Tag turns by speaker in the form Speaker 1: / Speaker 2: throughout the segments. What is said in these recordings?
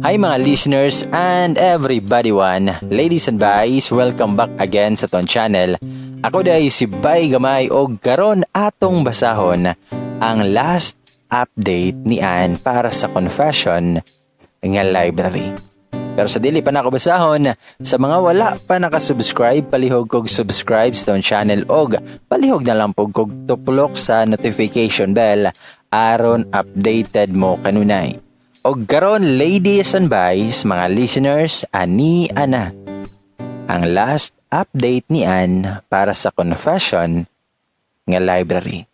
Speaker 1: Hi, mga listeners and everybody one. Ladies and guys, welcome back again sa atong channel. Ako diay si Bay Gamay og karon atong basahon ang last update ni Ann para sa confession nga library. Pero sa dili pa nako basahon, sa mga wala pa nakasubscribe, palihog kog subscribe sa atong channel og palihog na lang pug kog tuplok sa notification bell aron updated mo kanunay. Og karon, ladies and guys, mga listeners, ani ana ang last update ni Ann para sa confession nga library.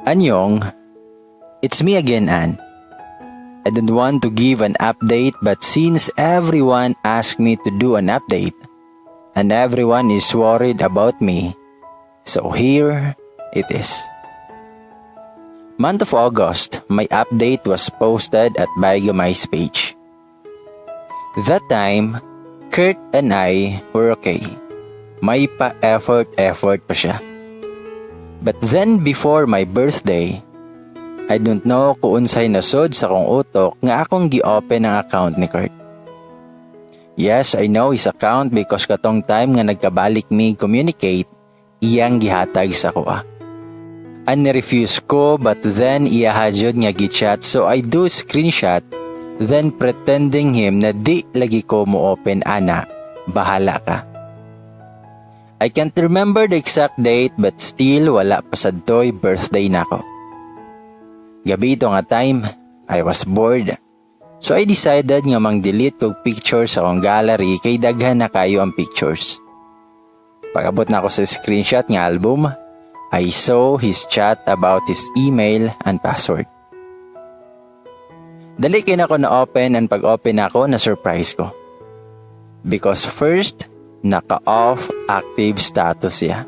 Speaker 1: Anyong, it's me again, Ann. I don't want to give an update, but since everyone asked me to do an update and everyone is worried about me, so here it is. Month of August, my update was posted at Baigamay's page. That time, Kurt and I were okay. May pa-effort-effort pa siya. But then before my birthday, I don't know kung unsay nasod sa akong utok nga akong gi-open ang account ni Kurt. Yes, I know his account because katong time nga nagkabalik mi communicate, iyang gihatag sa akoa. And ni-refuse ko, but then iya jud nga gi-chat, so I do screenshot, then pretending him na di lagi ko mo open ana, bahala ka. I can't remember the exact date, but still wala pa sadtoy birthday nako. Gabi ito nga time, I was bored. So I decided nga mang-delete kog pictures sa akong gallery kay daghan na kayo ang pictures. Pag-abot na ako sa screenshot nga album, I saw his chat about his email and password. Dali kay nako na open, and pag-open nako, na surprise ko. Because first, naka-off active status siya.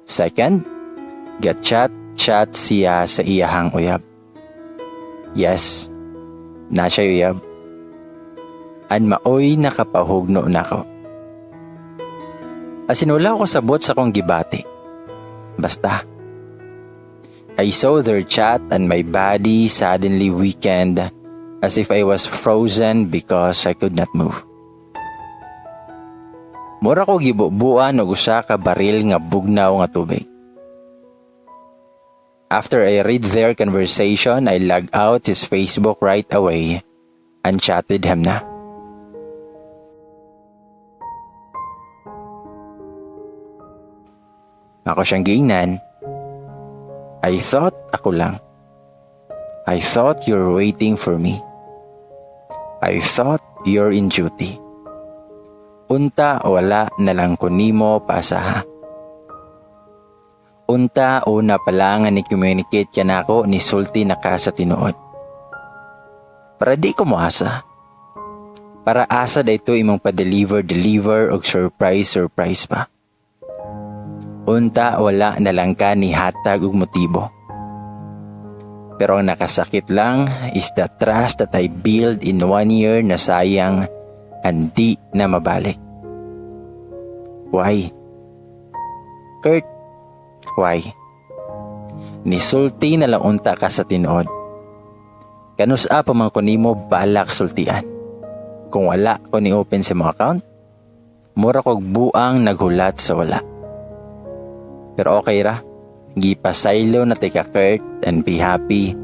Speaker 1: Second, get chat chat siya sa iyahang uyab. Yes, na siya uyab. And maoy nakapahugno nako. As in, wala ko sabot sa akong gibati. Basta, I saw their chat and my body suddenly weakened as if I was frozen because I could not move. Mura ko gibubuan og usa ka baril nga bugnaw nga tubig. After I read their conversation, I log out his Facebook right away and chatted him na. Ako siyang giingnan, "I thought ako lang. I thought you're waiting for me. I thought you're in duty. Unta wala na lang ko nimo pasaha. Unta una pa lang nga ni-communicate ka nako, ni sulti na ka sa tinuod. Para di ko moasa. Para asa da ito imong pa-deliver deliver og surprise surprise pa. Unta wala na lang ka ni hatag og motibo. Pero ang nakasakit lang is the trust that I build in one year na sayang and di na mabalik. Why? Kurt, why? Nisulti na lang unta ka sa tinuod. Kanus-a pa man ko nimo balak sultian? Kung wala ko ni open sa imong account, mura kog buang naghulat sa wala. Pero okay ra. Gipasaylo na tika, Kurt, and be happy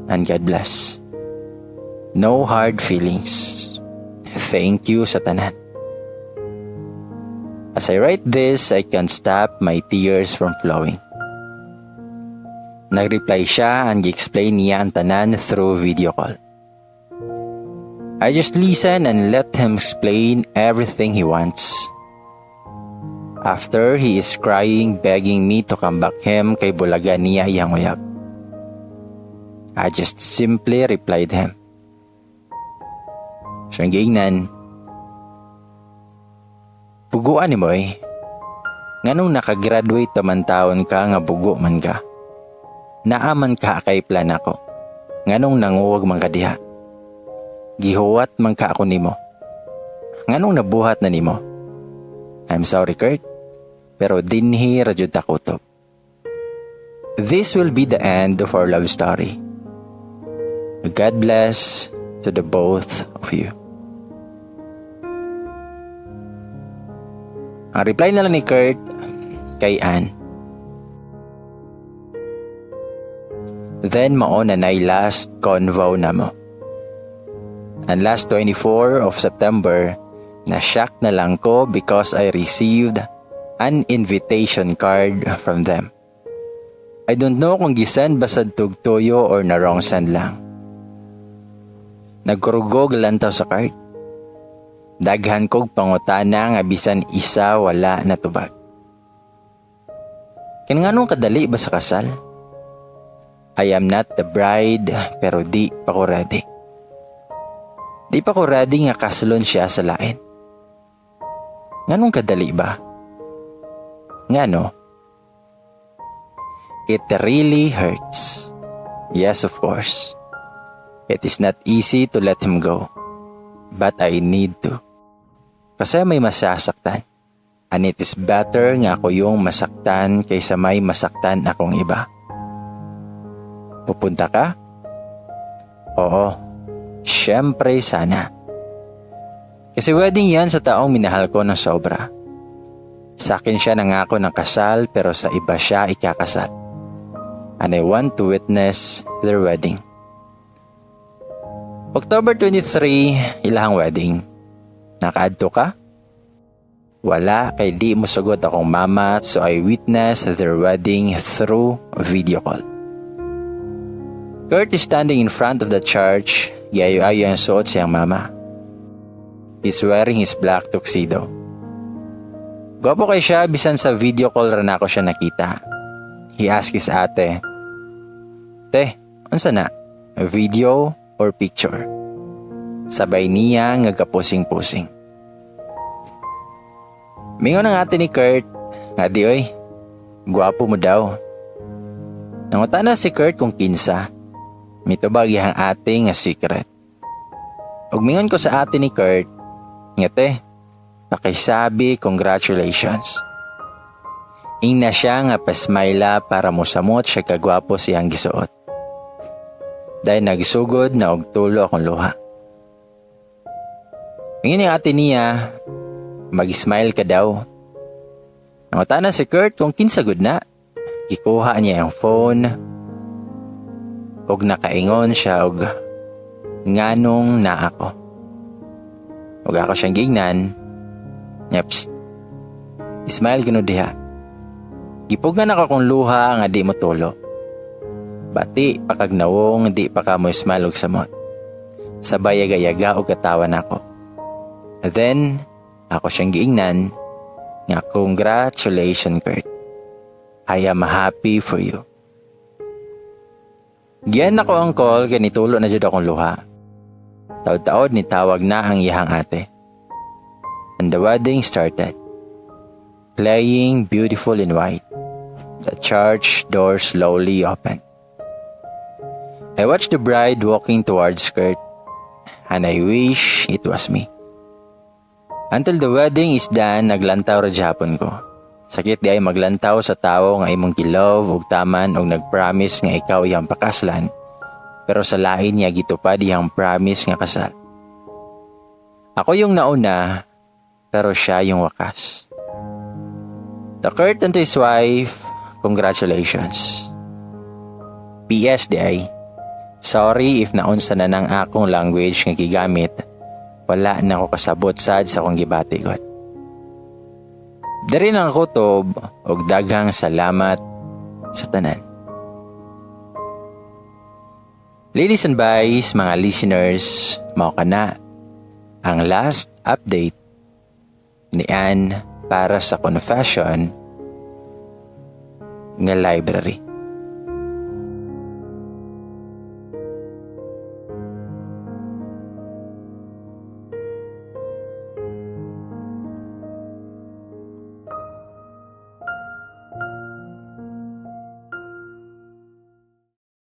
Speaker 1: and God bless. No hard feelings. Thank you sa tanan." As I write this, I can't stop my tears from flowing. Nag-reply siya and gi-explain niya ang tanan through video call. I just listen and let him explain everything he wants. After, he is crying, begging me to come back him kay bulaga niya iyang uyab. I just simply replied him. Siyang giingnan, "Buguan ni mo eh. Nganong nakagraduate man taon ka nga bugo man ka? Naaman ka kay plan ako. Nganong nanguwag man ka diha? Gihuwat man ka ako nimo. Nganong nabuhat na nimo? I'm sorry, Kurt. Pero dinhi ra jud ta kutob. This will be the end of our love story. God bless to the both of you. Ang reply na lang ni Kurt kay Ann. Then mao na nay last convo na mo. And last 24 of September, na-shock na lang ko because I received an invitation card from them. I don't know kung gisend ba sa tugtuyo or na wrong send lang. Nagkurugog lantaw sa card. Daghan kog pangutana nga bisan isa wala natubag. Kaya nganong kadali ba sa kasal? I am not the bride, pero di pa ko ready. Di pa ko ready nga kaslon siya sa lain. Nganong kadali ba? Ngano? It really hurts. Yes, of course. It is not easy to let him go. But I need to. Kasi may masasaktan. And it is better nga ako yung masaktan kaysa may masaktan akong iba. Pupunta ka? Oo. Siyempre sana. Kasi wedding yan sa taong minahal ko ng sobra. Sa akin siya nangako ng kasal, pero sa iba siya ikakasal. And I want to witness their wedding. October 23, ilahang wedding. Nakaadto ka? Wala, kay di mo sugot akong mama, so I witnessed their wedding through video call. Kurt is standing in front of the church, giayo-ayo ang suot siyang mama. He's wearing his black tuxedo. Gwapo kay siya bisan sa video call ra nako siya nakita. He asked his ate, "Te, unsa na? Video or picture?" Sabay niya nga gapusing-pusing. Mingon ang ate ni Kurt, nga di oy, gwapo mo daw. Nangutana si Kurt kung kinsa. Mitubag iyang ate nga secret. Ug mingon ko sa ate ni Kurt, nga te, pakisabi congratulations. Ingna siya nga pasmayla para mosamot siya kagwapo siyang gisuot. Dahil nagsugod na og tulo akong luha. Mingon ni ate niya, mag-smile ka daw. Nangutana si Kurt kung kinsa gud na. Gikuha niya ang phone. Og nakaingon siya og nganong na ako. Ug ako siyang giingnan. Nya, psst. Smile gano diha. Gipugan ako kung luha nga di mo tulo. Bati pakagnawong di pa ka mo smile og samot. Sabay yaga-yaga og katawa nako. Then, ako siyang giingnan nga congratulations, Kurt. I am happy for you. Giyan ako ang call kay nitulo na jud akong luha. Taod-taod ni tawag na ang iyahang ate. And the wedding started. Playing Beautiful in White. The church door slowly opened. I watched the bride walking towards Kurt, and I wish it was me. Until the wedding is done, naglantaw ra gyapon ko. Sakit di ay maglantaw sa tawo nga imong gilove ug taman og nagpromise nga ikaw iyang pakaslan, pero sa lain niya gitupad iyang promise nga kasal. Ako yung nauna, pero siya yung wakas. The Kurt and his wife, congratulations. PS di ay, sorry if naunsa na nang akong language nga gigamit, wala na ako kasabot sad sa akong gibati god. Diri ang kutob og daghang salamat sa tanan. Ladies and boys, mga listeners, mao kana ang last update ni Anne para sa confession nga library.